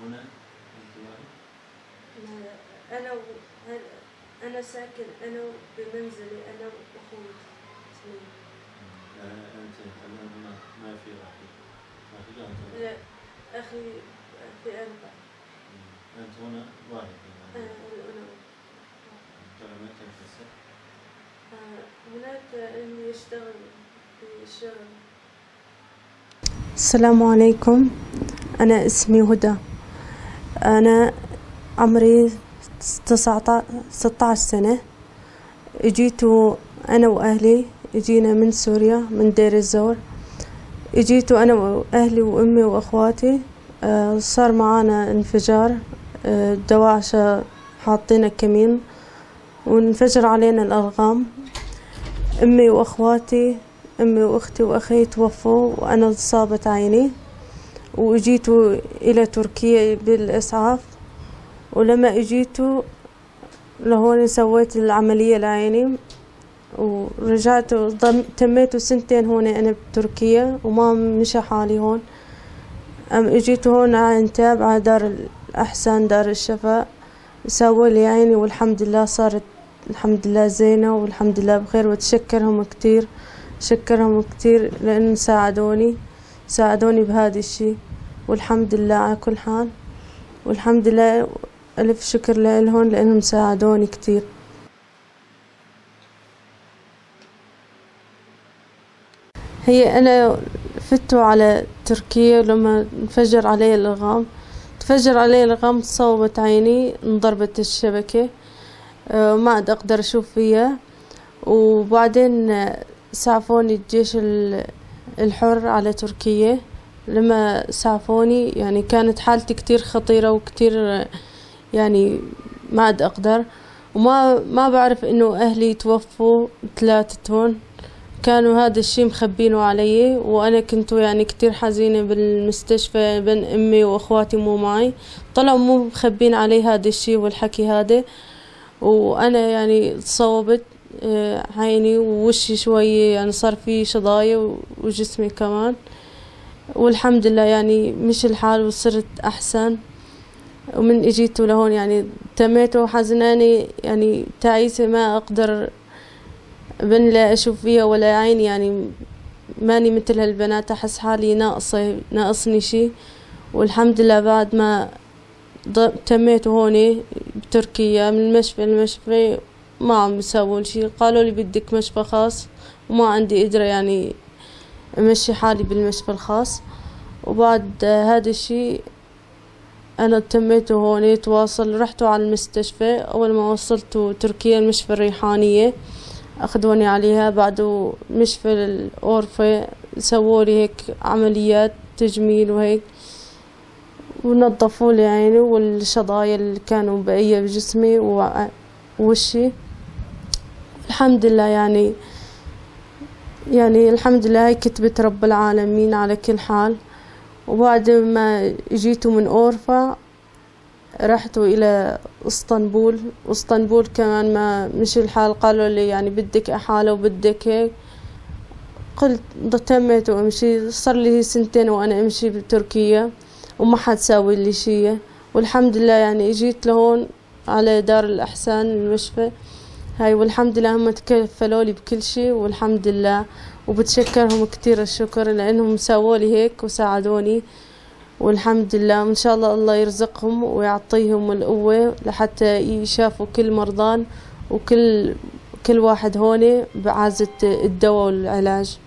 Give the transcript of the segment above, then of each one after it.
هنا أنت واحد؟ أنا أنا ساكن أنا بمنزلي أنا وأخوي اثنين. أنت الآن هنا ما في أخي؟ ما في أنت؟ لا، أخي في أربعة. أنت هنا واحد يعني. أنا ترى ما تنفسك؟ هناك إني يشتغل في الشغل. السلام عليكم، أنا اسمي هدى، أنا عمري 16 سنة. اجيت أنا وأهلي، اجينا من سوريا من دير الزور. اجيت أنا وأهلي وأمي وأخواتي. صار معانا انفجار، الدواعشة حاطين كمين وانفجر علينا الألغام. أمي وأخواتي، أمي وأختي وأخي توفوا وأنا انصابت عيني، وإجيت إلى تركيا بالإسعاف. ولما إجيت لهون سويت العملية لعيني ورجعت، تميت سنتين هون أنا بتركيا وما مشى حالي هون. إجيت هون على عنتاب على دار الأحسان دار الشفاء، سووا لي عيني والحمد لله صارت الحمد لله زينة والحمد لله بخير. وتشكرهم كتير، شكرهم كتير لأن ساعدوني بهذا الشيء والحمد لله على كل حال، والحمد لله ألف شكر لهم لأنهم ساعدوني كتير. هي أنا فتوا على تركيا لما انفجر علي الألغام، تفجر علي الألغام تصوبت عيني، انضربت الشبكة، ما عاد أقدر أشوف فيها. وبعدين سعفوني الجيش الحر على تركيا. لما سعفوني كانت حالتي كتير خطيرة وكتير ما عاد أقدر، وما بعرف إنه أهلي توفوا 3، كانوا هذا الشي مخبينه علي، وأنا كنت كتير حزينة بالمستشفى بين أمي وأخواتي مو معي، طلعوا مو مخبين علي هذا الشي والحكي هذا. وأنا تصوبت، عيني ووشي شوي صار في شظايا وجسمي كمان، والحمد لله مشي الحال وصرت أحسن. ومن إجيت لهون تميت حزنانة تعيسة، ما أقدر بن لا أشوف فيها ولا عيني، ماني مثل هالبنات، أحس حالي ناقصة، ناقصني شي. والحمد لله بعد ما تميت هون بتركيا من مشفى لمشفى ما عم يسوون شي، قالوا لي بدك مشفى خاص وما عندي قدرة أمشي حالي بالمشفى الخاص. وبعد هذا الشي أنا تميت هون تواصل، رحت على المستشفى. أول ما وصلت تركيا المشفى الريحانية أخذوني عليها، بعده مشفى الأورفة سووا لي هيك عمليات تجميل وهيك، ونظفوا لي عيني والشظايا اللي كانوا بقية بجسمي ووشي. الحمد لله الحمد لله هاي كتبة رب العالمين على كل حال. وبعد ما جيت من أورفا رحت إلى اسطنبول، اسطنبول كمان ما مشي الحال، قالوا لي بدك إحالة وبدك هيك، قلت تميت وأمشي. صار لي سنتين وأنا أمشي بتركيا وما حد ساوي لي شيء، والحمد لله إجيت لهون على دار الأحسان المشفى هاي، والحمد لله هم تكفلوا لي بكل شيء والحمد لله، وبتشكرهم كثير الشكر لأنهم سووا لي هيك وساعدوني والحمد لله. وإن شاء الله الله يرزقهم ويعطيهم القوة لحتى يشافوا كل مرضان وكل واحد هون بعازة الدواء والعلاج.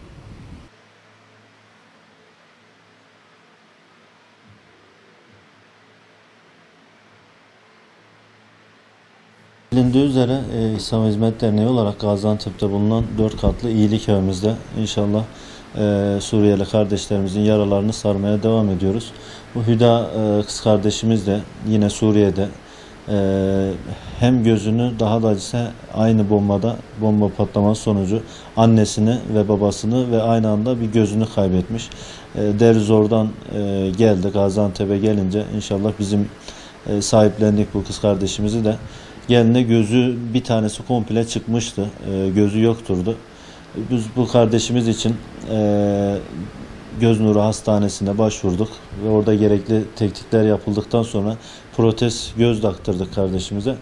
Bilindiği üzere İslam Hizmet Derneği olarak Gaziantep'te bulunan 4 katlı iyilik evimizde inşallah Suriyeli kardeşlerimizin yaralarını sarmaya devam ediyoruz. Bu Hüda kız kardeşimiz de yine Suriye'de hem gözünü, daha da acısı aynı bomba patlaması sonucu annesini ve babasını ve aynı anda bir gözünü kaybetmiş. Deir-ez-Zor'dan geldi, Gaziantep'e gelince inşallah bizim sahiplendik bu kız kardeşimizi de. Geldiğinde gözü bir tanesi komple çıkmıştı, gözü yokturdu. Biz bu kardeşimiz için Göz Nuru Hastanesi'ne başvurduk ve orada gerekli tetkikler yapıldıktan sonra protez göz taktırdık kardeşimize.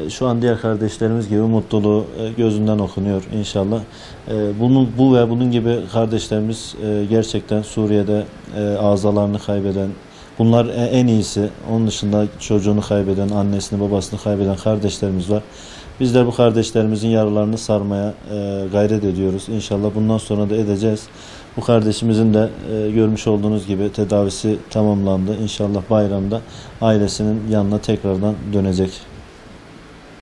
Şu an diğer kardeşlerimiz gibi mutluluğu gözünden okunuyor inşallah. Bu ve bunun gibi kardeşlerimiz gerçekten Suriye'de azalarını kaybeden, bunlar en iyisi. Onun dışında çocuğunu kaybeden, annesini babasını kaybeden kardeşlerimiz var. Bizler bu kardeşlerimizin yaralarını sarmaya gayret ediyoruz. İnşallah bundan sonra da edeceğiz. Bu kardeşimizin de görmüş olduğunuz gibi tedavisi tamamlandı. İnşallah bayramda ailesinin yanına tekrardan dönecek.